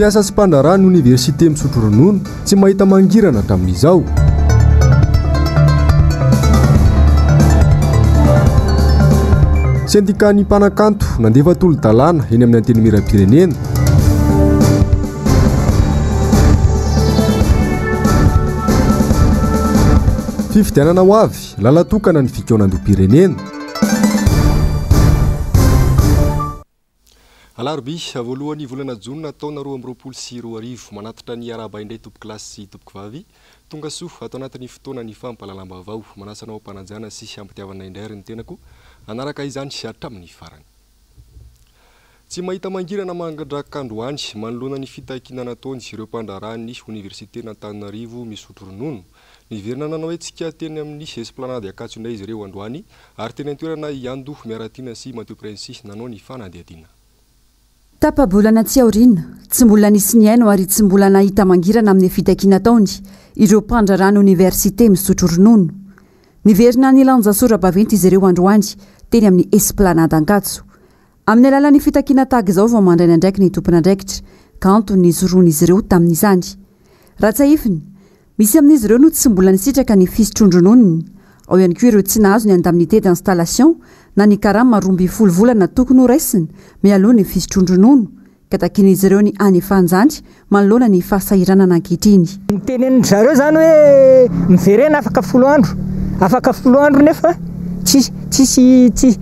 Mpiasa sy mpandraharaha ny oniversite misotro ronono tsy mahita mangirana hatramin'izao. Sendikan'ny mpanakanto nandefa tolo-dalàna eny amin'ny Antenimierampirenena. Fifidianana ho avy, lalan-tokana ny fikaonandoham-pirenena. Alarobia voalohan'ny volana jona taona 2022, manatitra ny arahaba indray tompokolahy sy tompokovavy, tonga soa ato anatin'ny fotoanan'ny fampahalalam-baovao. Manasa anao am-panajana sy am-pitiavana indray ary ny tenako hanaraka izany hatramin'ny farany. Tsy mahita mangirana mandrak'androany manoloana ny fitakiana nataony ireo mpandraharahan'ny oniversiten'Antananarivo misotro ronono. Niverina nanao hetsika teny amin'ny Esplanade Ankatso indray izy ireo androany ary teny an-toerana i Ando Miaratiana sy Mathieu Prince nanao ny fanadihadiana. Tapa-bolana aty aoriana, tsy mbola nisy nihaino ary tsy mbola nahita mangirana amin'ny fitakiana ataony ireo mpandraharaha ny oniversite misotro ronono. Niverina nilanja sora-baventy izy ireo androany teny amin'ny Esplanade Ankatso. Amin'ny alalan'ny fitakiana tahaka izao vao mandray ny andraikiny ny tompon'andraikitra ka antony nijoroan'izy ireo tamin'izany. Raha tsiahivina, misy amin'izy ireo no tsy mbola nisitraka ny fisotroan-drononony. Ao ihany koa ireo tsy nahazo ny indemnité d'installation na ny karama 12 volana tokony ho raisina mialoha ny fisotroan-dronono. Ka takian'izy ireo ny hanefan'izany manoloana ny fahasahiranana ankehitriny. Nitenenin-dry zareo izany hoe miverena afaka folo andro, afaka folo andro nefa tsisy, tsisy, tsy,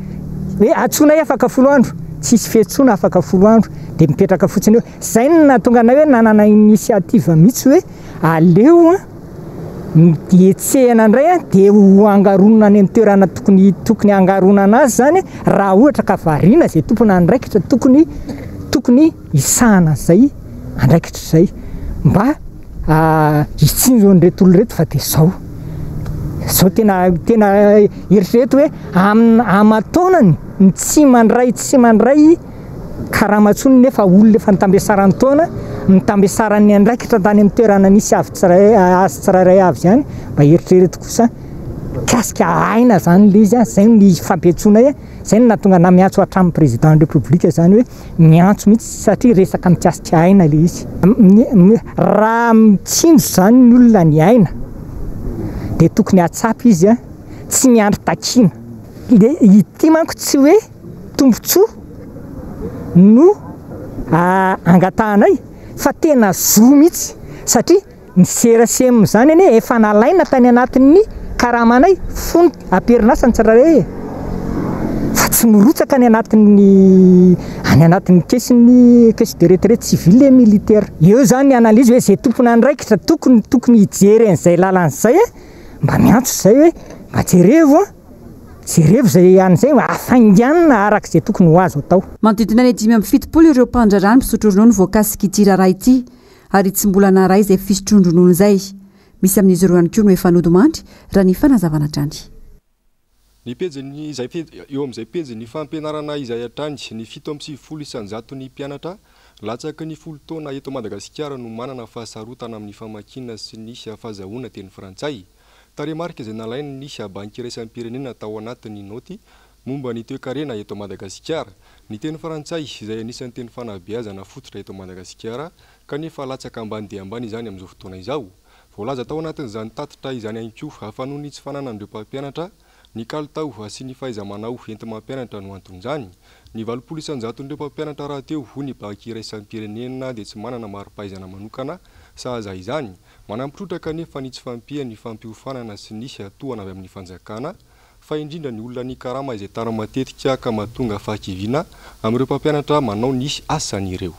hoe antsoinay afaka folo andro, tsisy fiantsoana afaka folo andro, dia mipetraka fotsiny eo. Izay no nahatonga anay hoe nanana initiative mihitsy hoe aleo an, hetsehina indray an, dia ho angaronina any amin'ny toerana tokony tokony hangaronana azy izany raha ohatra ka variana izay tompon'andraikitra tokony tokony hisahana an'izay andraikitra izay mba hitsinjo an'ireto olona ireto fa dia izao izao tena tena eritrereto hoe amina aman-taonany ny tsy mandray tsy mandray karama intsony nefa olona efa nitambesaran'ny taona, nitambesaran'ny andraikitra tany amin'ny toerana nisy avy tsiray azy tsirairay avy izany, mba eritrereto kosa mikasika aina izany ilay izy, izay no ifampiantsoanay, izay no nahatonga anah miantso hatramin'ny président de république izany hoe miantso mihitsy satria resaka mikasika aina ilay izy. Raha mitsinjo izany ny olona ny aina dia tokony hahatsapa izy tsy miandry takiana. Ity manko tsy hoe Tombontsoa no angatahanay fa tena zo mihitsy satria ny CRCM izany anie efa nalaina tany anatin'ny karamanay fony am-perinasa ny tsirairay e! fa tsy mirotsaka any anatin'ny any anatin'ny caisse-n'ny caisse de retraite civile et militaire. Eo izany ny analyse hoe izay tompon'andraikitra tokony tokony hijery an'izay lalana izay mba miantso izay hoe mba jerevo an! Jerevo izay any izay mba hafainganina araka izay tokony ho azo atao. Manodidina ny 75 ireo mpandraharaha ny mpisotro ronono voakasik'ity raharaha ity ary tsy mbola naharay izay fisotroan-dronono izay. Misy amin'izy ireo ihany koa no efa nodimandry, raha ny fanazavana hatrany. Ny pejin'ny izay eo amin'izay pejin'ny fampianarana izay hatrany, ny 97 isan-jaton'ny mpianatra latsaky ny folo taona eto Madagasikara no manana fahasarotana amin'ny famakiana sy ny fahazahoana teny frantsay. Tarehimarika izay nalain'ny Banky iraisam-pirenena tao anatin'ny naoty momba ny toekarena eto Madagasikara. Ny teny frantsay izay anisan'ny teny fanabeazana fototra eto Madagasikara kanefa latsaka ambany dia ambany izany amin'izao fotoana izao. Voalaza tao anatin'izany tatitra izany ihany koa fa noho ny tsy fananan'ireo mpampianatra ny kalitao sy ny fahaiza-manao enti-mampianatra no anton'izany. Ny 80 isan-jaton'ireo mpampianatra rahateo hoy ny Banky iraisam-pirenena dia tsy manana mari-pahaizana manokana sahaza izany. Manampy trotraka anefa ny tsy fahampian'ny fampiofanana sy ny tohana avy amin'ny fanjakana, fa indrindra ny olona nikarama izay tara matetika ka mahatonga fahakiviana amin'ireo mpampianatra manao ny asany ireo.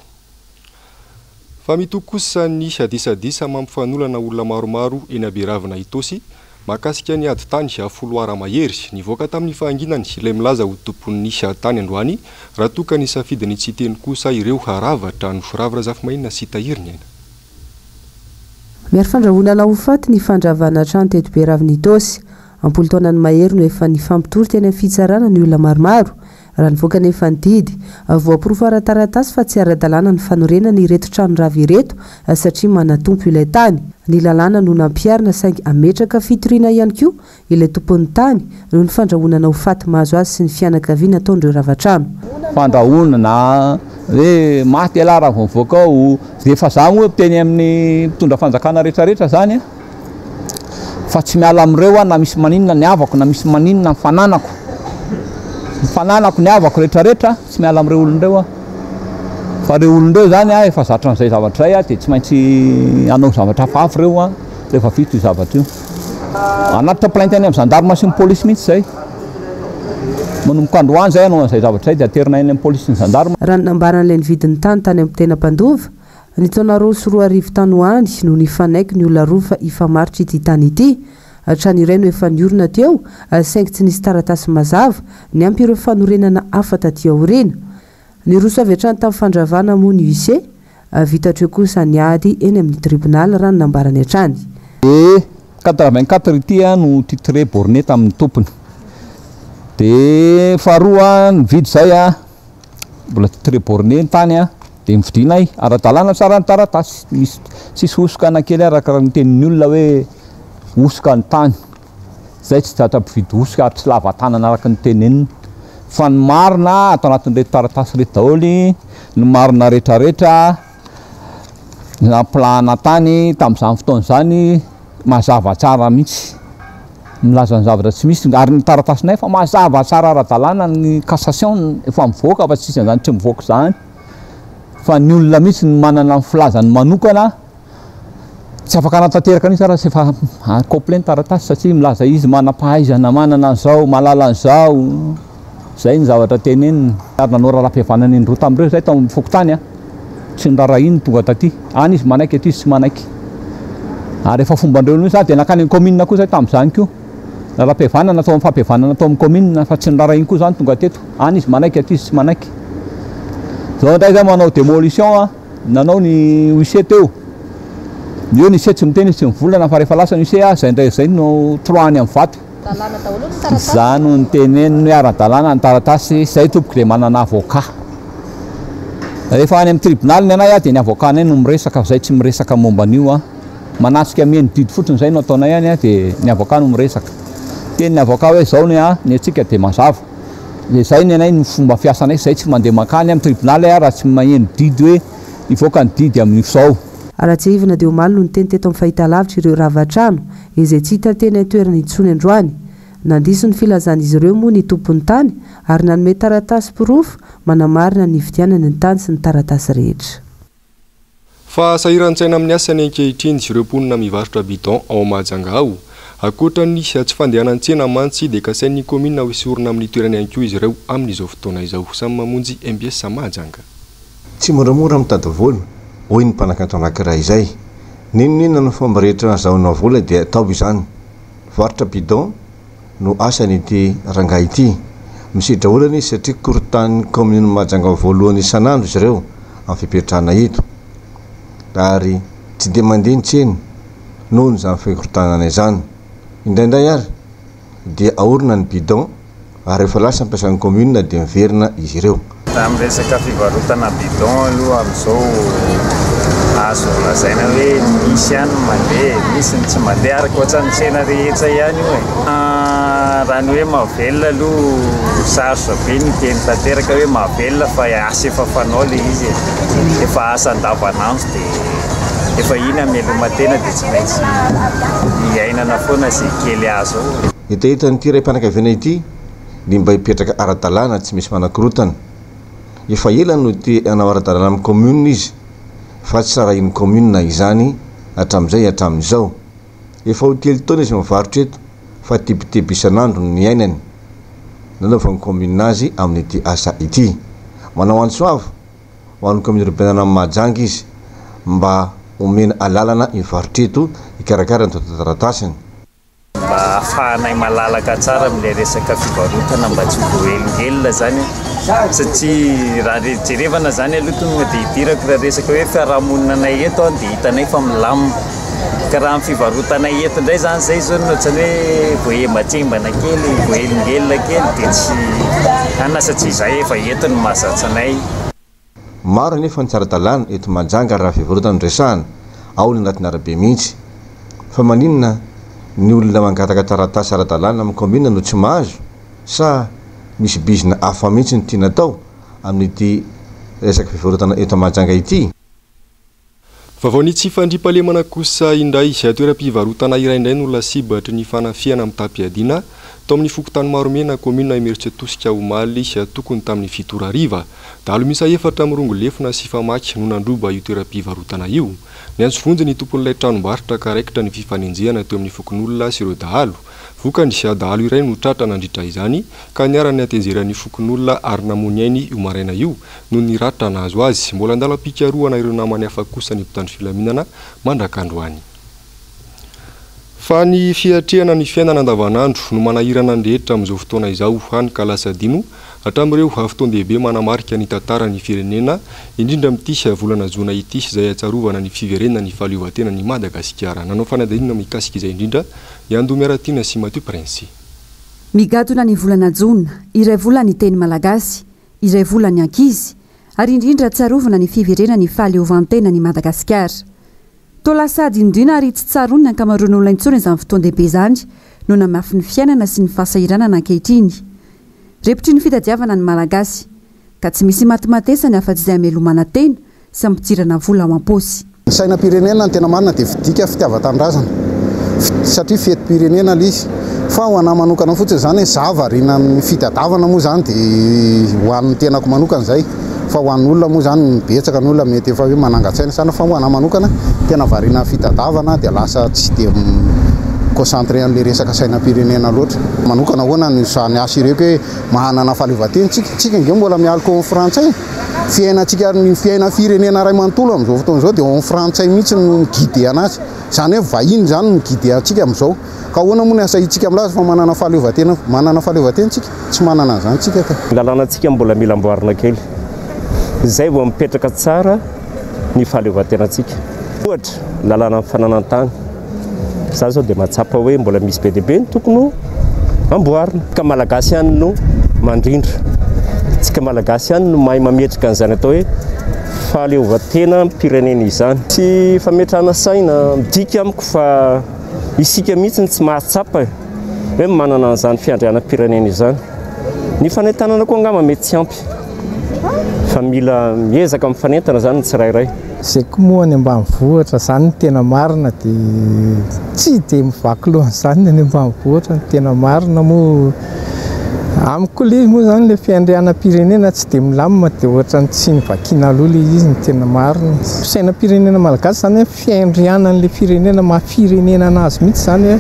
Fa mitohy kosa ny disadisa mampifanolana olona maromaro eny Aberavina Itaosy mahakasika ny ady tany folo ara mahery. Nivoaka tamin'ny fahanginany ilay milaza ho tompon'ny tany androany raha toa ka nisafidy ny tsy hiteny kosa ireo rava trano. Ravo Razafimainina sy Tahiry ny aina. Miaro fandrahonana ho faty ny fandravana trano teto Beravina Itaosy. Am-polo taonany mahery no efa nifampitory teny amin'ny fitsarana ny olona maromaro. Raha nivoaka anefa ny didy, voaporofo ara-taratasy fa tsy ara-dalàna ny fanorenana ireto trano rava ireto satria manan-tompo ilay tany. Ny lalàna no nampiharina saingy hametraka fitoriana ihany koa Ilay tompon'ny tany, noho ny fandrahonana ho faty mahazo azy sy ny fianakaviany ataon'ireo rava trano. Fandrahonana Hoe maty ialahy raha vao mivoaka ao. Efa za moa miteny amin'ny mpitondra fanjakana rehetra rehetra zany fa tsy miala amin'ireo aho na misy maninona ny havako na misy maninona ny fananako. Ny fananako, ny havako rehetra rehetra tsy miala amin'ireo olona ireo aho. Fa ireo olona ireo zany efa zatra an'izay zavatra izay dia tsy maintsy hanao zavatra hafahafa ireo rehefa vita io zavatra io. Hanatitra plainte any amin'ny gendarme sy ny polisy mihitsy izay. Manomboka androany izay hanao an'izay zavatra izay dia aterina any amin'ny polisy sy ny gendarme. Raha ny nambaran'ilay nividy ny tany tany amin'ny tena mpandova, ny taona 2002 tany ho any no nifanaiky ny olona roa fa hifamaritra ity tany ity. Trano iray no efa niorina teo saingy tsy nisy taratasy mazava niampy ireo fanorenana hafa taty aoriana. Niroso avy hatrany tamin'ny fandravana moa ny huissier, vita hatreo kosa ny ady eny amin'ny tribonaly raha ny nambarany hatrany. De 84 ity no titré borné tamin'ny tompony. De faharoa nividy zay mbola titré borné ny tany de nividianay ara-dalàna tsara ny taratasy, misy tsisy hosoka na kely araka ny tenin'ny olona hoe hosoka ny tany. Zay tsy zatra mpividy hosoka ary tsy lava tanana araka ny teneniny fa ny marina ato anatin'ireto taratasy ireto daholo ny marina retraretra nampilahana tany tamin'izany fotoana izany mazava tsara mihitsy milaza ny zavatra tsy misy ary ny taratasinay efa mazava tsara ara-dalàna ny cassation efa mivoaka fa tsisy an'izany tsy mivoaka izany fa ny olona mihitsy no manana ny filazany manokana. Tsy afaka hanatanteraka an'io za raha tsy efa complet ny taratasy satria milaza izy manam-pahaizana, manana an'izao, mahalala an'izao. Izay ny zavatra teneniny. Ary nanao raharaham-pihavanana indroa tamin'ireo izahay tao amin'ny fokontany an. Tsy noraharahiany ny tonga taty. Any izy manaiky, aty izy tsy manaiky. Ary efa fomban-dreo mihitsy izany. Dia nankany amin'ny kaominina koa izahay tamin'izany koa. Raharaham-pihavanana tao amin'ny fampihavanana tao amin'ny kaominina fa tsy noraharahiany koa izany tonga teto. Any izy manaiky, aty izy tsy manaiky. Izao indray izahay manao démolition an. Nanao ny huissier teo. Eo ny huissier tsy miteny izy tsy mivolana fa rehefa lasa ny huissier ah zay ndray zay no toroahany amin'ny vato. Dalàna daholo ny taratasy. Za no niteneniny hoe ara-dalàna ny taratasy, zay tompoko dia manana avocat. Rehefa any amin'ny tribunal ny anay ah dia ny avocat nay no miresaka fa zay tsy miresaka momba an'io ah. Manatrika mihaino didy fotsiny zay no ataonay any ah dia ny avocat no miresaka. Tenin'ny avocat hoe zao ny ah ny antsika dia mazava. Dia izay ny anay no fomba fiasanay, izay tsy mandeha mankany amin'ny tribonaly aho raha tsy maheno didy hoe hivoaka ny didy amin'izao. Raha tsiahivina dia omaly no niteny teto amin'ny fahitalavitra ireo rava trano izay tsy hita teny an-toerana intsony androany. Nandiso ny filazan'izy ireo moa ny tompon'ny tany ary nanome taratasy porofo manamarina ny nividianany ny tany sy ny taratasy rehetra. Fa sahiran-tsaina amin'ny asany ankehitriny ireo mponina mivarotra bidon ao Mahajanga ao. Ankoatra ny tsy fandehanan-tsena mantsy dia kasain'ny kaominina hoesorina amin'ny toerany ihany koa izy ireo amin'izao fotoana izao. Samy mamonjy mbs Mahajanga. Tsy moramora mitady vola, hoy ny mpanakanto anankiray izay. N'inon'inona no fomba rehetra ahazahoanao vola dia atao izany. Varotra bidon no asan'ity rangahy ity. Misedra olana izy satria korontanin'ny kaominin'i Mahajanga voalohany isan'andro izy ireo amin'ny fipetrahana eto ary tsy dia mandeha ny tsena noho izany fikorontanana izany. Indraindray ary dia aorina ny bidon ary rehefa lasa ampiasan'ny commune dia miverina izy ireo. Raha amin'ny resaka fivarotana bidon aloha amin'izao azo lazaina hoe misy ihany ny mandeha, misy ny tsy mandeha araka ohatran'ny tsena rehetra ihany io e. Raha ny hoe mahavelona aloha sarotra be ny hiteny tanteraka hoe mahavelona fa asa efa fanao ilay izy e. Efa asa andavanandro dia efa iny hameloma-tena dia tsy maintsy iainana foana izay kely azo ao. Hetahetan'ity raim-pianakaviana ity ny mba hipetraka ara-dalàna tsy misy manakorontana. Efa ela no te hanao ara-dalàna amin'ny commune izy fa tsy sarahin'ny commune izany hatramin'izay hatramin'izao. Efa ho telo taona izy mivarotra eto fa tebiteby isan'andro no niainany nanaovan'ny commune azy amin'ity asa ity. Manao antso avo ho an'ny commune urbaine an'i Mahajanga izy mba homena alalana hivarotra eto hikarakara ny antontan-taratasiny. Mba ahafahanay malalaka tsara amin'ilay resaka fivarotana mba tsy ho voahelingelina zany satria raha jerevana zany aloha tonga dia idirako raha resaka hoe fiarahamonina anay eto dia hitanay fa milamina ka raha amin'ny fivarotanay eto indray zany zay zao no ohatran'ny hoe voahembatsembana kely voahelingelina kely dia tsy anona satria izahay efa eto no mahazatra anay. Maro anefa ny tsy ara-dalàna eto Mahajanga raha fivarotana no resahana, ao ny anatin'ny arabe mihitsy. Fa maninona ny olona mangataka taratasy ara-dalàna amin'ny kaominina no tsy mahazo? Sa misy bizina hafa mihitsy no tiana atao amin'ity resaka fivarotana eto Mahajanga ity. Vaovao ny tsy fandriampahalemana kosa indray, toeram-pivarotana iray indray no lasibatry ny fanafihana mitam-piadiana tao amin'ny fokontany Maromena, kaominina Imerintsiatosika omaly tokony tamin'ny 7 ora hariva. Dahalo miisa 4 mirongo lefona sy famaky no nandroba io toeram-pivarotana io. Niantso vonjy ny tompon'ilay tranombarotra ka raikitra ny fifanenjehana teo amin'ny fokonolona sy ireo dahalo. Vokany, dahalo iray no tratra nandritra izany ka niharan'ny hatezeran'ny fokonolona ary namoy ainy io maraina io noho ny ratra nahazo azy. Mbola andalam-pikarohana ireo namany hafa kosa ny mpitandro filaminana mandrak'androany. Fa ny fiatrehana ny fiainana andavanandro no manahirana ny rehetra amin'izao fotoana izao, hany ka lasa adino hatramin'ireo fotoan-dehibe manamarika ny tantaran'ny firenena, indrindra amin'ity volana jona ity izay ahatsiarovana ny fiverenan'ny fahaleovantenan'i Madagasikara. Nanao fanadihadiana mikasika izay indrindra i Ando Miaratiana sy Mathieu Prince. Migadona ny volana jona, iray volan'ny teny malagasy, iray volan'ny ankizy, ary indrindra tsarovana ny fiverenan'ny fahaleovantenan'i Madagasikara. Toa lasa adinodino ary tsy tsaroany ny ankamaroan'olona intsony izany fotoan-dehibe izany no namafy ny fiainana sy ny fahasahiranana ankehitriny. Repotry ny fitadiavana ny Malagasy, ka tsy misy matimatesany afa-tsy izay hamelomana tena sy hampidirana vola ao am-paosy. Ny sainam-pirenena ny tena marina dia fidika fitiavan-tanindrazana satria fetim-pirenena ilay izy. Fa ho anahy manokana fotsiny izany hoe za variana amin'ny fitadiavana moa izany dia ho an'ny tenako manokana izay. Fa ho an'ny olona moa izany betsaka ny olona mety efa hoe manangan-tsaina sana, fa ho anahy manokana tena variana amin'ny fitadiavana dia lasa tsy dia concentré amin'ilay resaka sainam-pirenena loatra. Manokana ahoana ny izany assureko hoe manana fahaleovantena tsika, tsika ange mbola mialoka ao amin'ny frantsay. Fiainantsika ny fiainan'ny firenena iray manontolo amin'izao fotoana izao dia ao amin'ny frantsay mihitsy no mi-guider anazy. Izany hoe vahiny izany no mi-guider antsika amin'izao. Ka ahoana moa ny asahintsika milaza fa manana fahaleovantena, manana fahaleovantena tsika? Tsy manana an'izany tsika ka. Ny lalànantsika mbola mila amboarina kely. Izay vao mipetraka tsara ny fahaleovantenantsika. Ohatra, lalànan'ny fananan-tany. Za zao dia mahatsapa hoe mbola misy be dia be ny tokony ho amboarina. Tsika Malagasy ihany no mandrindra. Tsika Malagasy ihany no mahay mametraka an'izany atao hoe fahaleovantenam-pirenena izany. Tsy fametrahana saina midika amiko fa isika mihitsy no tsy mahatsapa hoe manana an'izany fiandrianam-pirenena izany. Ny fanentanana koa angamba mety tsy ampy fa mila miezaka mifanentana izany ny tsirairay. Izay koa moa any ambanivohitra izany ny tena marina dia tsy dia mivaky loha an'izany ny any ambanivohitra ny tena marina moa. Amiko ilay izy moa izany ilay fiandrianam-pirenena tsy dia milamina dia ohatran'ny tsy novakiana aloha ilay izy ny tena marina. Sainam-pirenena malagasy izany hoe fiandrianan'ilay firenena maha firenena anazy mihitsy izany hoe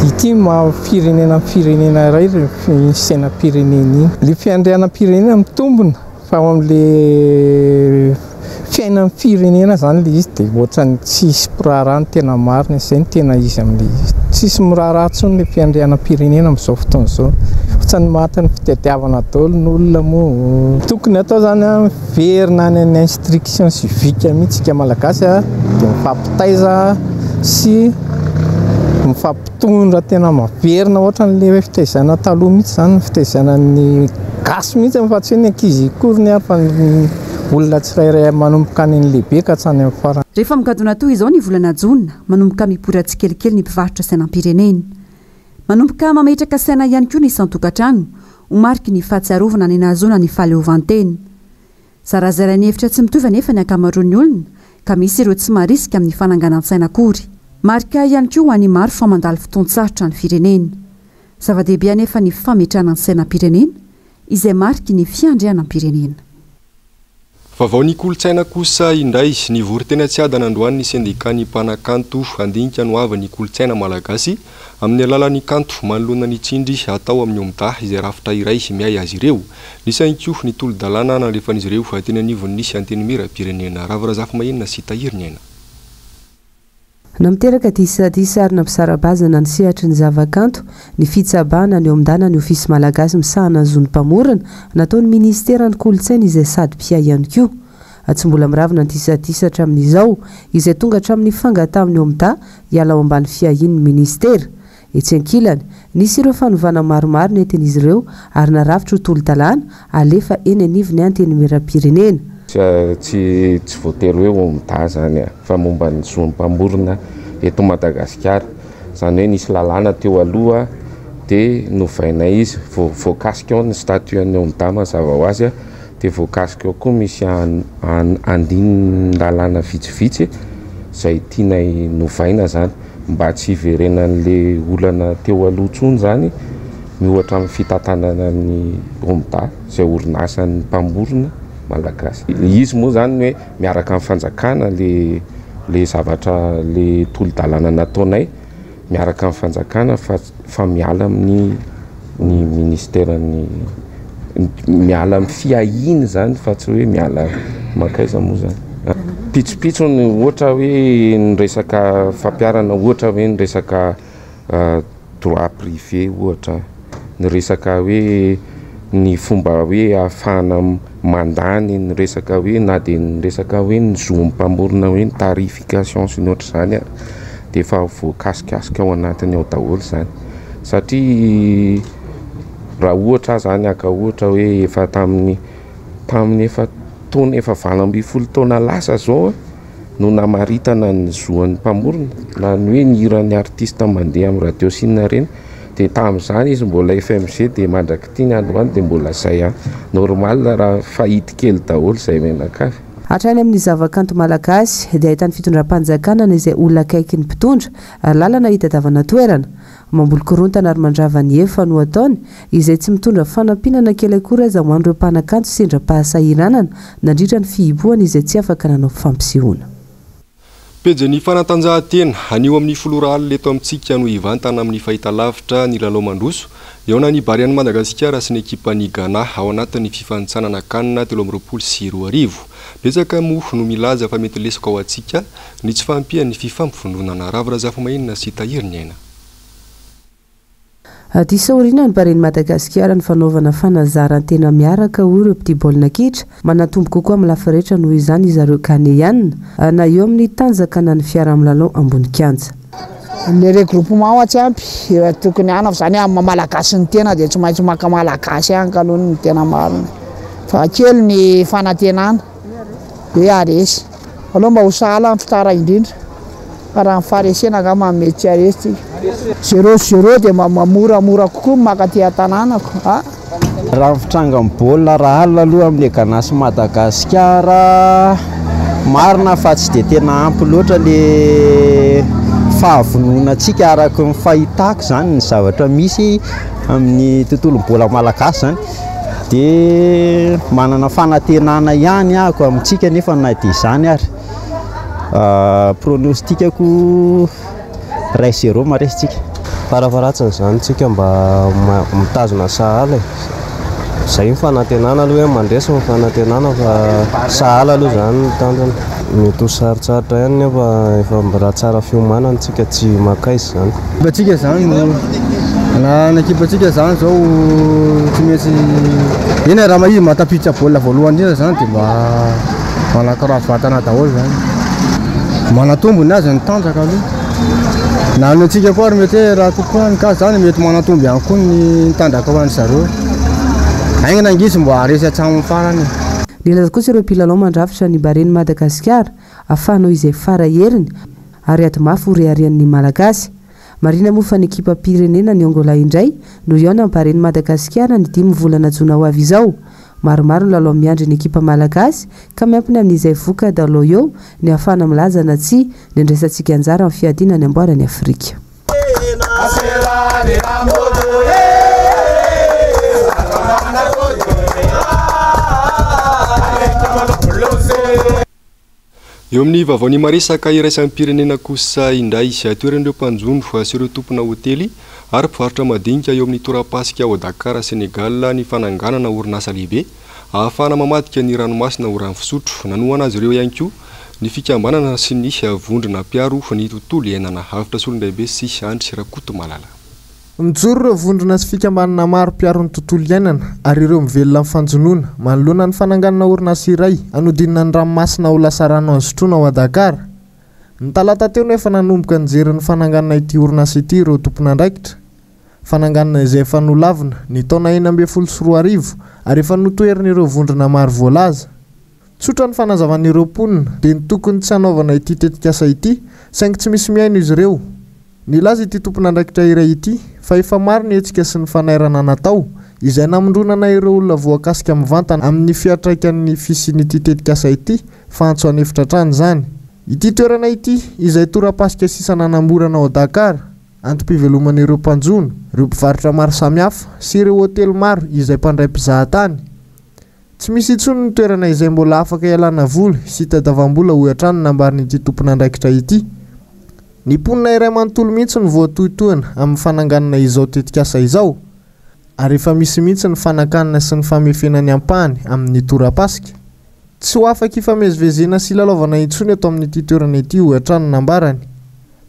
ity maha firenena ny firenena iray iny sainam-pirenena iny. Ilay fiandrianam-pirenena mitombina fa ao amin'ilay fiainan'ny firenena izany ilay izy dia ohatran'ny tsisy mpiraharaha ny tena marina, izay no tena izy amin'ilay izy. Tsisy miraharaha intsony ilay fiandrianam-pirenena amin'izao fotoana izao. Ohatran'ny matin'ny fitadiavana daholo ny olona moa. Tokony atao izany an, miverina any amin'ny instruction civique mihitsy isika Malagasy an, dia mifampitaiza sy mifampitondra tena maverina ohatran'ilay hoe fitaizana taloha mihitsy izany, ny fitaizana ny gasy mihitsy fa tsy hoe ny ankizy akoriny ary fa ny olona tsirairay manomboka any amin'ny lehibe ka hatrany amin'ny farany. Rehefa migadona toy izao ny volana jona, manomboka mipoitra tsikelikely ny mpivarotra sainam-pirenena. Manomboka mametraka saina ihany koa ny isan-tokantrano, ho mariky ny fahatsiarovana ny nahazoana ny fahaleovantena. Zarazarain'ny hevitra tsy mitovy anefa ny ankamaroan'ny olona, ka misy ireo tsy marisika amin'ny fananganan-tsaina akory. Marika ihany koa ho an'ny maro fa mandalo fotoan-tsarotra ny firenena. Zava-dehibe anefa ny fametrahana ny sainam-pirenena, izay mariky ny fiandrianam-pirenena. Vaovao ny kolontsaina kosa indray, nivory teny Antsiadana androany ny sendikan'ny mpanakanto handinika ny hoavin'ny kolontsaina malagasy amin'ny alalan'ny kanto manoloana ny tsindry atao amin'ny OMDA izay rafitra iray miahy azy ireo. Nisy ihany koa ny tolo-dalàna nalefan'izy ireo teny anivon'ny Antenimierampirenena. Ravo Razafimahenina sy Tahiry Ny Aina. Nampiteraka disadisa ary nampisara-bazana ny sehatry ny zavakanto ny fitsabahana ny OMDA na ny Ofisy Malagasy misahana ny zon'ny mpamorona nataon'ny Ministeran'ny Kolontsaina izay sady mpiahy ihany koa. Tsy mbola miravina ny disadisa hatramin'izao izay tonga hatramin'ny fangatahan'ny OMDA hiala ao ambany fiahian'ny Ministera. Etsy ankilany, nisy ireo fanovana maromaro nentin'izy ireo ary narafitra ho tolo-dalàna alefa eny anivon'ny Antenimierampirenena. Tsy tsy voatery hoe OMDA izany fa momba ny zon'ny mpamorona eto Madagasikara. Izany hoe nisy lalàna teo aloha dia novainay izy. Voakasika ao ny statut an'ny OMDA mazava ho azy. Dia voakasika ao koa misy andininy lalàna vitsivitsy izay tianay novaina izany mba tsy hiverenan'le olana teo aloha intsony izany, miohatra amin'ny fitantanana ny OMDA izay orinasan'ny mpamorona malagasy. Izy moa izany ny hoe miaraka amin'ny fanjakana le le zavatra le tolo-dalàna nataonay miaraka amin'ny fanjakana fa fa miala amin'ny ny ministeran'ny miala amin'ny fiahiana izany fa tsy hoe miala mankaiza moa izany. Pitsopitsony ohatra hoe ny resaka fampiharana ohatra hoe ny resaka droit privé ohatra, ny resaka hoe ny fomba hoe ahafahana mandany ny resaka hoe na dia ny resaka hoe ny zon'ny mpamorona hoe ny tarification sy ny ohatr'izany ary dia efa voakasikasika ao anatiny ao daholo izany satria raha ohatra aho izany haka ohatra hoe efa tamin'ny tamin'ny efa taona efa 18 taona lasa izao no namaritana ny zoan'ny mpamorona na ny hoe ny hiran'ny artiste mandeha amin'ny radio sy inona ireny dia tamin'izany izy mbola FMG dia mandrak'ity ny androany dia mbola izay ihany. Normal raha fahity kely daholo izay mianakavy. Hatrany amin'ny zavakanto malagasy dia ahitan'ny fitondram-panjakana na izay olona akaiky ny mpitondra lalana hitadiavana toerana. Mamboly korontana ary mandrava ny efa no ataony izay tsy mitondra fanampiana na kely akory aza ho an'ireo mpanakanto sendra pahasahiranana nandritra ny fihibohana izay tsy afaka nanao fampisehoana. Pejin'ny fanatanjahantena, anio amin'ny folo ora alina eto amintsika no hivantana amin'ny fahitalavitra ny lalao mandroso hihaonan'ny Barean'i Madagasikara sy ny ekipan'i Ghana ao anatin'ny fifanintsanana Can 2023. Betsaka moa no milaza fa mety lesoka ho antsika ny tsy fahampian'ny fifampivondronana. Ravo Razafimahenina sy Tahiry Ny Aina. Diso aoriana ny Barean'i Madagasikara ny fanaovana fanazaran-tena miaraka, hoy ireo mpitia baolina kitra. Manatombo kokoa amin'ny lafy rehetra noho izany izareo Ghaneana, na eo amin'ny tanjaka na ny fiaraha-milalao ambony kianja. Le regroupement hoa tsy ampy, tokony hanana fa zany hoe amin'ny maha malagasy ny tena dia tsy maintsy maka malagasy ihany kaloha ny tena marina fa kely ny fanantenana hoe haharesy. Aleo mba ho sahala ny fitara indrindra fa raha ny faharesena angamba mety tsy haharesy tsika. Zéro zéro dia mba moramora kokoa ny maka aty an-tanànako a! Raha ny fitrangan'ny baolina rahalina aloha amin'ny Ghana sy Madagasikara, marina fa tsy dia tena ampy loatra le fahavononantsika araka ny fahitako izany ny zavatra misy amin'ny tontolon'ny baolina malagasy izany. Dia manana fanantenana ihany ahako amintsika nefa na dia izany ary. Pronostic-ko 1-0 maharesy tsika. Farafaharatsiny izany tsika mba mitazona sahala e. Izay ny fanantenana aloha hoe mandresy ny fanantenana fa sahala aloha izany ny tanjona. Mety ho sarotsarotra ihany nefa efa mba raha tsara fiomanana tsika tsy mankaiza izany. Ekipantsika izany no na ny ekipantsika izany izao tsy maintsy eny raha izy mahatafiditra baolina voalohany indrindra izany dia mba manakora vatana daholo izany. Manatombo ny azy ny tanjaka aloha. Na ny antsika koa ary mety hoe raha kokoa ny cas izany mety manatombo ihany koa ny tanjaka ho an-dry zareo. Haingana ange izy mba haharesy hatramin'ny farany e. Nilaza kosa ireo mpilalao mandrafitra ny Baren'i Madagasikara afahanao izay fara heriny ary ady mafy ho reharehan'ny Malagasy. Marihina moa fa ny ekipam-pirenena ny Angola indray no hihaona amin'ny Baren'i Madagasikara ny dimy volana jona ho avy izao. Maromaro ny lalao miandry ny ekipa malagasy ka miampina amin'izay voka-dalao eo ny ahafahana milaza na tsia ny andraisantsika anjara amin'ny fiadiana ny amboaran'i Afrika. Eo amin'ny vaovaon'ny maresaka iraisam-pirenena kosa indray, toeran'ireo mpanjono sy ireo tompona hotely ary mpivarotra madinika eo amin'ny torapasika ao Dakar, Sénégal ny fananganana orinasa lehibe ahafahana mamadika ny ranomasina ho rano fisotro. Nanohana azy ireo ihany koa ny fikambanana sy ny vondrona mpiaro ny tontolo iainana. Avotra Solondraibe sy Andry Rakotomalala. Mijoro ireo vondrona sy fikambanana maro mpiaro ny tontolo iainana ary ireo mivelona amin'ny fanjonoana manoloana ny fananganana orinasa iray hanodinana ny ranomasina ho lasa rano azo sotroina ao Dakar. Ny talata teo no efa nanomboka nijery ny fananganana ity orinasa ity ireo tompon'andraikitra. Fananganana izay efa nolavina ny taona 2016 ary efa notoherin'ireo vondrona maro voalaza. Tsotra ny fanazavan'ireo mponina dia ny tokony tsy hanaovana ity tetikasa ity saingy tsy misy mihaino izy ireo. Nilaza ity tompon'andraikitra iray ity fa efa maro ny hetsika sy ny fanairana natao izay namondronana ireo olona voakasika mivantana amin'ny fiantraikan'ny fisian'ity tetikasa ity fa antso an'efitra hatrany izany. Ity toerana ity, izay torapasika sisa nanamborana ao Dakar, antom-piveloman'ireo mpanjono, ireo mpivarotra maro samihafa sy ireo hotely maro izay mpandray mpizahatany. Tsy misy intsony ny toerana izay mbola afaka ialana voly sy itadiavam-bola hoy hatrany ny nambaran'ity tompon'andraikitra ity. Ny mponina iray manontolo mihitsy no voatohitohina amin'ny fananganana izao tetikasa izao ary efa misy mihitsy ny fanakanana sy ny famefena ny ampahany amin'ny torapasika. Tsy ho afaka hifamezivezena sy hilalaovana intsony eto amin'ity toerana ity hoy hatrany ny nambarany.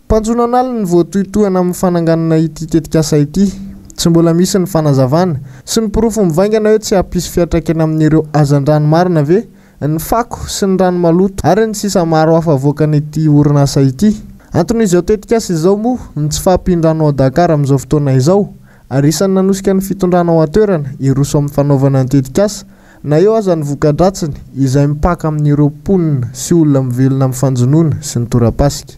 Mpanjono an'aliny ny voatohitohina amin'ny fananganana ity tetikasa ity. Tsy mbola misy ny fanazavana sy ny porofo mivaingana hoe tsy hampisy fiantraikany amin'ireo hazandrano marina ve ny fako sy ny rano maloto ary ny sisa maro hafa avoakan'ity orinasa ity. Anton'izao tetikasa izao moa ny tsy fahampian-drano ao Dakar amin'izao fotoana izao ary isan'ny nanosika ny fitondrana ao an-toerana hiroso amin'ny fanaovana ny tetikasa na eo aza ny voka-dratsiny izay mipaka amin'ireo mponina sy olona mivelona amin'ny fanjonoana sy ny torapasika.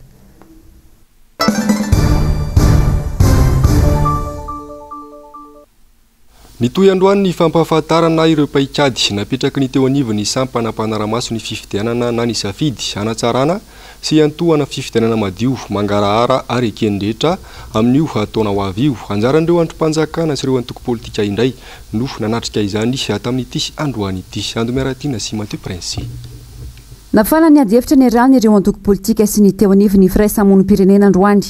Nitohy androany ny fampahafantarana ireo paikady napetraky ny teo anivon'ny sampana mpanara-maso ny fifidianana na ny safidy hanatsarana sy hiantohana fifidianana madio, mangarahara ary eken'ny rehetra amin'io taona ho avy io. Anjaran'ireo andrim-panjakana sy ireo antoko politika indray no nanatrika izany tamin'ity androany ity. Ando Miaratiana sy Mathieu Prince. Nafana ny adihevitra niarahan'ireo antoko politika sy ny teo anivon'ny firaisamonim-pirenena androany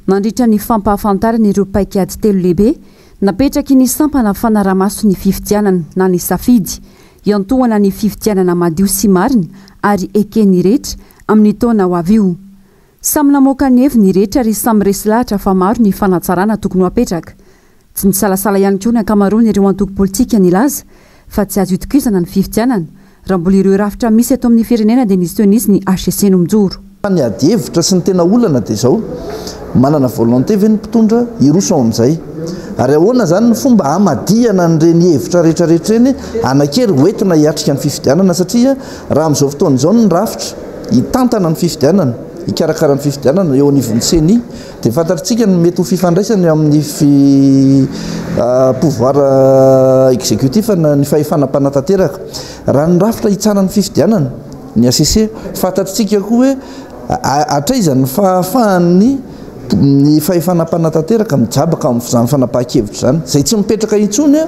nandritra ny fampahafantarana ireo paikady telo lehibe napetraky ny sampana fanarahamaso ny fifidianana na ny safidy hiantohana ny fifidianana madio sy marina ary eken'ny rehetra amin'ny taona ho avy io. Samy namoaka ny heviny ny rehetra ary samy resy lahatra fa maro ny fanatsarana tokony ho apetraka. Tsy nisalasala ihany koa ny ankamaroan'ireo antoko politika nilaza fa tsy azo itokisana ny fifidianana raha mbola ireo rafitra misy eto amin'ny firenena dia nisy teo nisy ny hcc no mijoro. Fa ny ady hevitra sy ny tena olana dia izao, manana volonté ve ny mpitondra hiroso ao amin'izay? Ary ahoana izany ny fomba hamadihana an'ireny hevitra rehetra rehetra ireny hanan-kery hoentina hiatrika ny fifidianana satria raha amin'izao fotoana izao ny rafitra hitantana ny fifidianana, hikarakara ny fifidianana eo anivon'ny ceni Dia fantatritsika ny mety ho fifandraisany amin'ny pouvoir exécutif na ny fahefana mpanatanteraka. Raha ny rafitra hitsara ny fifidianana, ny HCC, fantatritsika koa hoe hatraiza ny fahafahan'ny ny fahefana mpanatanteraka mijabaka amin'izany fanapahan-kevitra izany. Izay tsy mipetraka intsony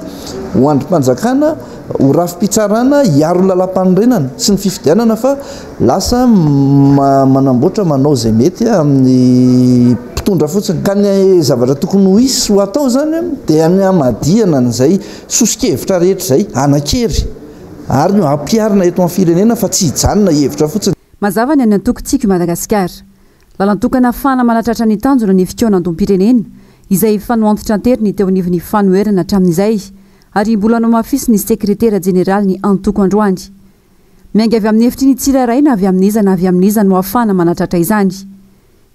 ho andrim-panjakana, ho rafi-pitsarana hiaro ny lalàmpanorenana sy ny fifidianana fa Lasa manamboatra manao izay mety amin'ny mpitondra fotsiny. Ka ny zavatra tokony ho hisy sy ho atao izany dia ny hamadihana an'izay soso-kevitra rehetra izay hanan-kery ary ny hampiharina eto amin'ny firenena fa tsy hijanona hevitra fotsiny. Mazava ny an'ny antoko Tiako i Madagasikara. Lalan-tokana ahafahana manatratra ny tanjona ny fikaonandoham-pirenena, izay efa noantitranteriny teo anivon'ny fanoherana hatramin'izay, ary mbola nohamafisin'ny sekretera jeneralin'ny antoko androany. Miainga avy amin'ny hevitry ny tsirairay na avy amin'iza na avy amin'iza no ahafahana manatratra izany.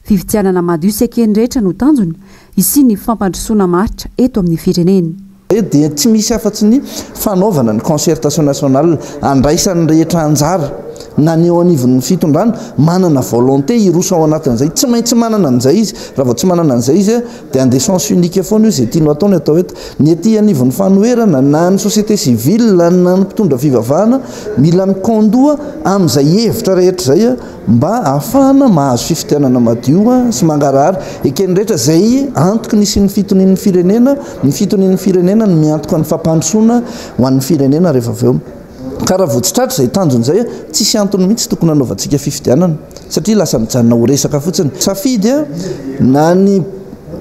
Fifidianana madio sy eken'ny rehetra no tanjona, hisian'ny fampandrosoana maharitra eto amin'ny firenena. Dia tsy misy afa-tsy ny fanaovana ny concertation nationale andraisan'ny rehetra anjara na ny eo anivon'ny fitondrana manana volonté hiroso ao anatin'izay. Tsy maintsy manana an'izay izy. Raha vao tsy manana an'izay izy Dia handeha sens unique foana io izay tianao atao no atao eto. Ny ety anivon'ny fanoherana na ny société civile na ny mpitondra fivavahana mila mikaondoha amin'izay hevitra rehetra izay mba hahafahana mahazo fifidianana madio sy mangarahara eken'ny rehetra. Izay antoky ny hisian'ny fitonian'ny firenena, ny fitonian'ny firenena no miantoka ny fampandrosoana ho an'ny firenena rehefa avy eo. Ka raha vao tsy tratra izay tanjona izay, tsisy antony mihitsy tokony hanaovantsika fifidianana satria lasa mijanona ho resaka fotsiny. Safidy na ny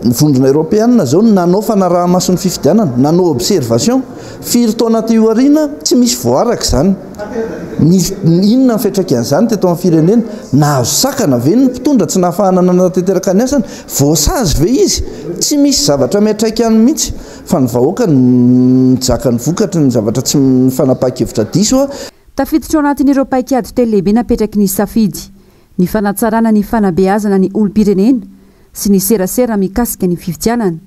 vondrona eoropeanina izao no nanao fanaraha-maso ny fifidianana, nanao observation, firy taona aty aoriana tsy misy voaraka izany. Ny inona ny fiantraikan'izany teto amin'ny firenena? Nahazo sakana ve ny mpitondra tsy nahafahana nanatanteraka ny asany? Voasazy ve izy? Tsy misy zavatra miantraika any mihitsy. Fa ny vahoaka no mijaka ny vokatry ny zavatra tsy fanapahan-kevitra diso a. Tafiditra ao anatin'ireo paikady telo lehibe napetraky ny Safidy, ny fanatsarana ny fanabeazana ny olom-pirenena sy ny serasera mikasika ny fifidianana,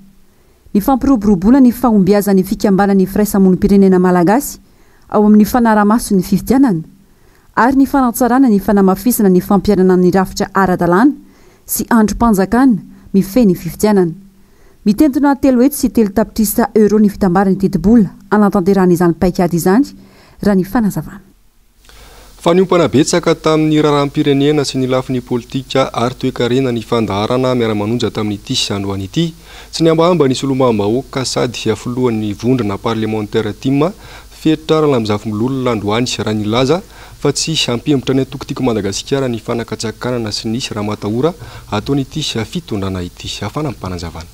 ny fampiroboroboana ny fahombiazan'ny fikambanan'ny firaisamonim-pirenena malagasy ao amin'ny fanarahamaso ny fifidianana ary ny fanatsarana ny fanamafisana ny fampiharana ny rafitra ara-dalàna sy andrim-panjakana mifehy ny fifidianana. Mitentina 303 tapitrisa euro ny fitambaran'ny tetibola anatanterahana izany paikady izany, raha ny fanazavana. Fa niompana betsaka tamin'ny raharaham-pirenena sy ny lafiny politika ary toekarena ny fandaharana miara-manonja tamin'ity androany ity. Tsy niambahamba ny solombavambahoaka sady filohan'ny vondrona parlemantera TIM, Fetra Ralambozafimbololona, androany raha nilaza fa tsy hampihemotra ny antoko Tiako Madagasikara ny fanakatsakanana sy ny ramatahora ataon'ity fitondrana ity. Fanampim-panazavana.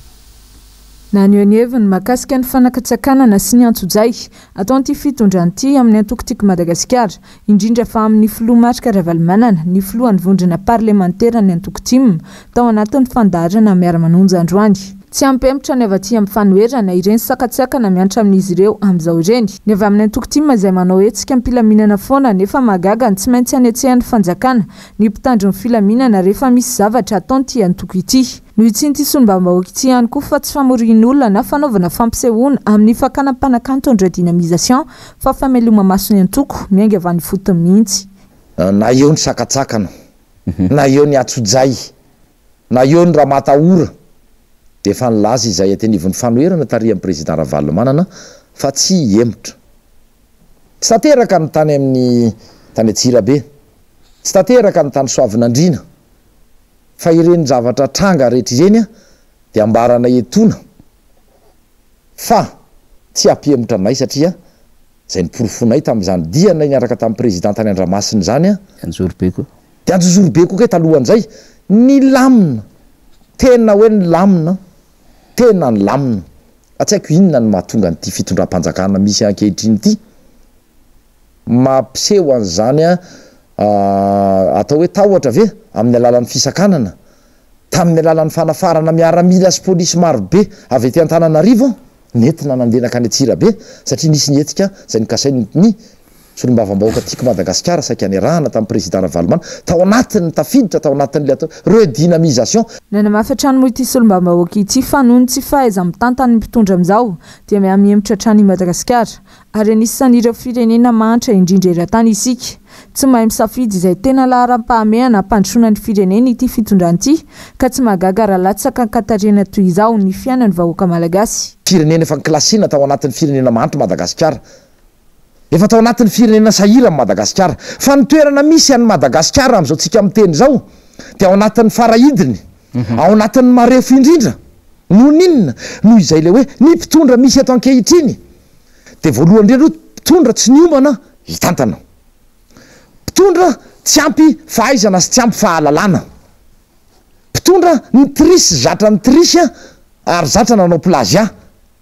Naneho ny heviny mahakasika ny fanakatsakanana sy ny antsojay ataon'ity fitondrana ity amin'ny antoko Tiako Madagasikara, indrindra fa amin'ny filoha Marc Ravalomanana, ny filohan'ny vondrona parlemanteran'ny antoko TIM, tao anatin'ny fandaharana miara-manonja androany. Tsy hampihemotra ny avy aty amin'ny fanoherana ireny sakantsakana miantra amin'izy ireo amin'izao ireny. Ny avy amin'ny antoko TIM izay manao hetsika am-pilaminana foana nefa mahagaga ny tsy maintsy hanetsehan'ny fanjakana ny mpitandro ny filaminana rehefa misy zavatra ataon'ity antoko ity. Nohitsin'ity solombavambahoaka ity ihany koa fa tsy famorian'olona na fanaovana fampisehoana amin'ny fakana mpanakanto ny redynamisation fa fameloma-maso ny antoko miainga avy any ifotony mihitsy. Na eo ny sakatsakana, na eo ny atsojay, na eo ny ramatahora dia efa nilaza izahay aty anivon'ny fanoherana tarihan'ny Président Ravalomanana fa tsy hihemotra. Tsy tanteraka ny tany amin'ny tany Antsirabe, tsy tanteraka ny tany Soavinandriana. Fa ireny zavatra tranga rehetra ireny dia ambaranay etoana fa tsy hampihemotra anay satria izay noporofoinay tamin'izany dianay niaraka tamin'ny Président tany Andramasina izany Anjozorobe koa. Dia Anjozorobe koa kay talohan'izay, nilamina, tena hoe nilamina, tena nilamina. Fa tsy haiko inona no mahatonga an'ity fitondram-panjakana misy ankehitriny ity mampiseho an'izany atao hoe tahotra ve amin'ny alalan'ny fisakanana tamin'ny alalan'ny fanafarana miaramila sy polisy marobe avy aty Antananarivo nentina nandeha nankany Antsirabe satria nisy ny hetsika izay nokasain'ny solombavambahoaka Tiako Madagasikara saika niarahana tamin'ny Prezida Ravalomanana tao anatin'ny tafiditra tao anatin'ilay atao redynamisation. Nanamafy hatrany moa ity solombavambahoaka ity fa noho ny tsy fahaiza-mitantan'ny mpitondra amin'izao dia miha-mihemotra hatrany i Madagasikara ary anisan'ireo firenena mahantra indrindra eran-tany isika. Tsy mahay misafidy izay tena laharam-pahamehana hampandrosoana ny firenena ity fitondrana ity ka tsy mahagaga raha latsaka an-katarihana toy izao ny fiainan'ny vahoaka malagasy. Firenena efa nokilasiana tao anatin'ny firenena mahantra Madagasikara. Efa tao anatin'ny firenena sahirana Madagasikara. Fa ny toerana misy an'i Madagasikara amin'izao tsika miteny izao dia ao anatin'ny farahidiny, ao anatin'ny marefo indrindra. Noho ny inona? Noho izay ilay hoe ny mpitondra misy eto ankehitriny dia voalohany indrindra aloha mpitondra tsy niomana hitantana. Mpitondra tsy ampy fahaizana sy tsy ampy fahalalana. Mpitondra ni-triche zatra ni-triche ary zatra nanao plagiat.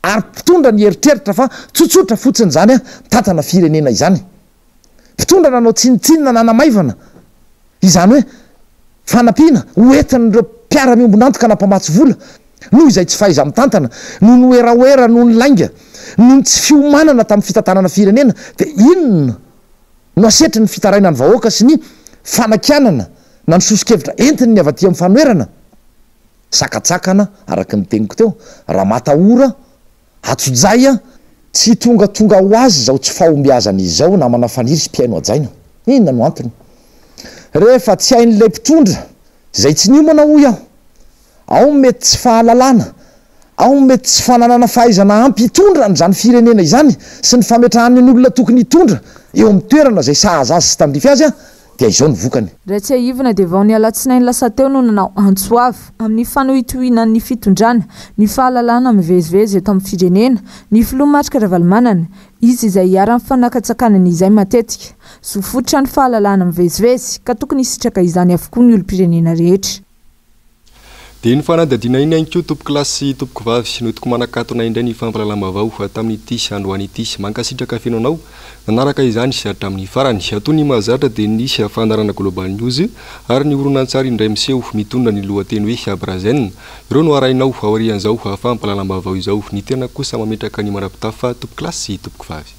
Ary mpitondra nieritreritra fa tsotsotra fotsiny izany mitantana firenena izany. Mpitondra nanao tsinontsinona nanamaivana izany hoe fanampiana ho entin'ireo mpiara-miombon'antoka na mpamatsy vola noho izay tsy fahaiza-mitantana, noho ny werawera, noho ny lainga, noho ny tsy fiomanana tamin'ny fitantanana firenena dia inona no asetry ny fitarainan'ny vahoaka sy ny fanakianana na ny soso-kevitra entin'ny avy aty amin'ny fanoherana? Sakatsakana, araka ny teniko teo, ramatahora, atsojay a! Tsy tongatonga ho azy izao tsy fahombiazana izao namana Faniry sy mpihaino hajaina. Inona no antony? Rehefa tsy hain'ilay mpitondra izay tsy niomana hoy aho, ao ny mety tsy fahalalana, ao ny mety tsy fananana fahaizana ampy hitondra an'izany firenena izany sy ny fametrahany ny olona tokony hitondra eo amin'ny toerana izay sahaza azy sy tandrify azy dia izao ny vokany. Raha tsiahivina dia vao ny alatsinainy lasa teo no nanao antso avo amin'ny fanohitohinan'ny fitondrana ny fahalalana mivezivezy eto amin'ny firenena ny filoha Marc Ravalomanana, izy izay iharan'ny fanakatsakanana izay matetika. Zo fototra ny fahalalahana mivezivezy ka tokony hisitraka izany avokoa ny olom-pirenena rehetra. Dia iny fanadihadiana iny ihany koa tompokolahy sy tompokovavy no entiko manakatona indray ny fampahalalam-baovao tamin'ity androany ity. Mankasitraka feno anao nanaraka izany hatramin'ny farany. Toy ny mahazatra dia ny fandaharana Global News ary ny horonantsary indray miseho mitondra ny lohateny hoe Brazen. Ireo no harahinao aorian'izao fampahalalam-baovao izao. Ny tena kosa mametraka ny mandra-pitafa tompokolahy sy tompokovavy.